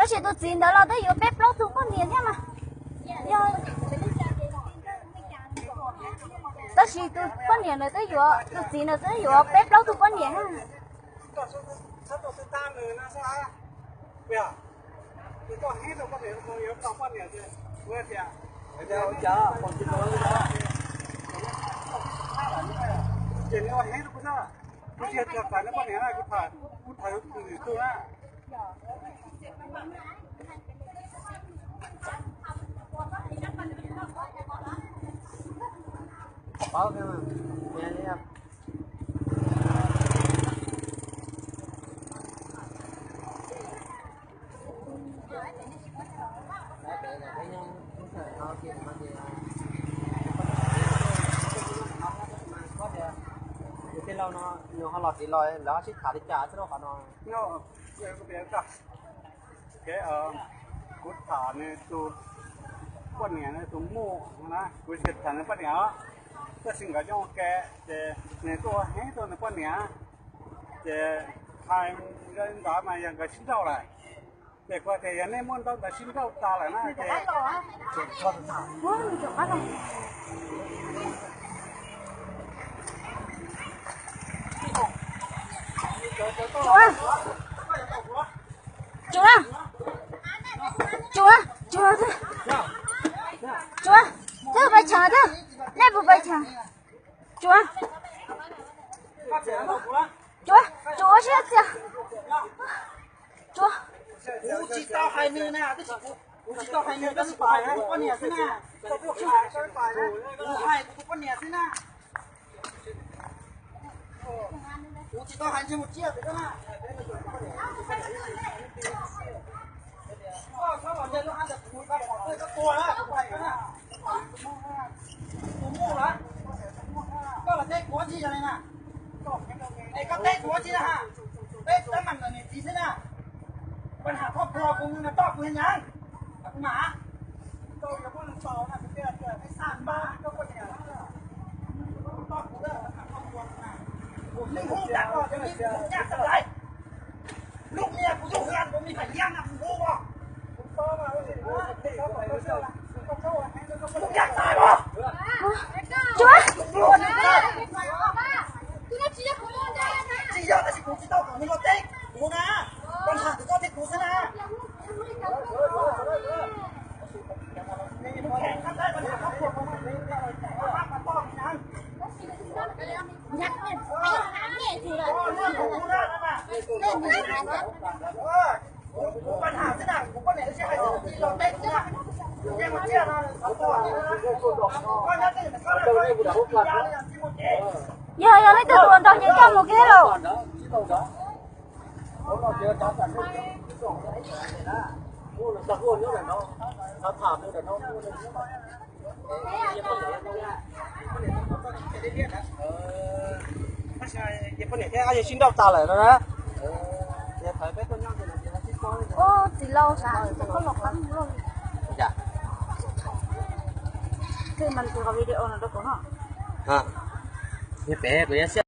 Tab sis tus txiv ntawd los twb yuav peb plaub tug poj niam thiab mas. Yog, tab sis tus poj niam ntawd twb yuav, tus txiv ntawd twb yuav peb plaub tug poj niam. Tus tij laug no nws ho los tid los lawv ho sib tham li cas txog qhov no? Kuv tham nws tus poj niam, nws tus muam na, kuv tsis tham nws poj niam os. Tab sis nkawd coob ua ke, ces nws tuaj ua heev rau nws poj niam, ces hais li ntawd mas yog nkawd sib nrauj lawm. Ces kuv tias yog nej muaj ntawv ntawd sib nrauj tas lawm na ces Tsuav, tsuav, tsuav, tsuav, twb pais tshawv twb, nej puas pais tshawv? Tsuav, tsuav, tsuav siab txias. Tsuav. Kuv tsis tau hais nws na, kuv tsis tau hais nws, tab sis kuv hais kuv tus poj niam xwb na. Kuv hais kuv tus poj niam xwb na. Kuv tsis tau hais ntsej muag tsiaj pem koj na. Koj txhob los ntshe lub hab ntawd kuv pom koj tuag na, kuv hais koj na. Tus muj lawm, koj los teb kuv ua ntej yog li na. Es koj teb kuv ua ntej na ha. Peb teeb meem ntawm niam txiv xwb na. Pab ham thoj plho kuv, nws toj kuv heev na. Kuv mam Lub niag kuv yug hwj kuv me pam yam na kuv hu os. Kuv yam txais os. Tsuav. Tsis yog tab sis kuv tsis tau kom nws los teb kuv na. Pab ham ntawm koj thiab kuv xwb na. Yog, yog leej twg tus nrog ces coj mus kiag lauj. Ua txiv laus sav, koj los qab mus lauj. Twb mas tus video no rau kuv no. Peb kuv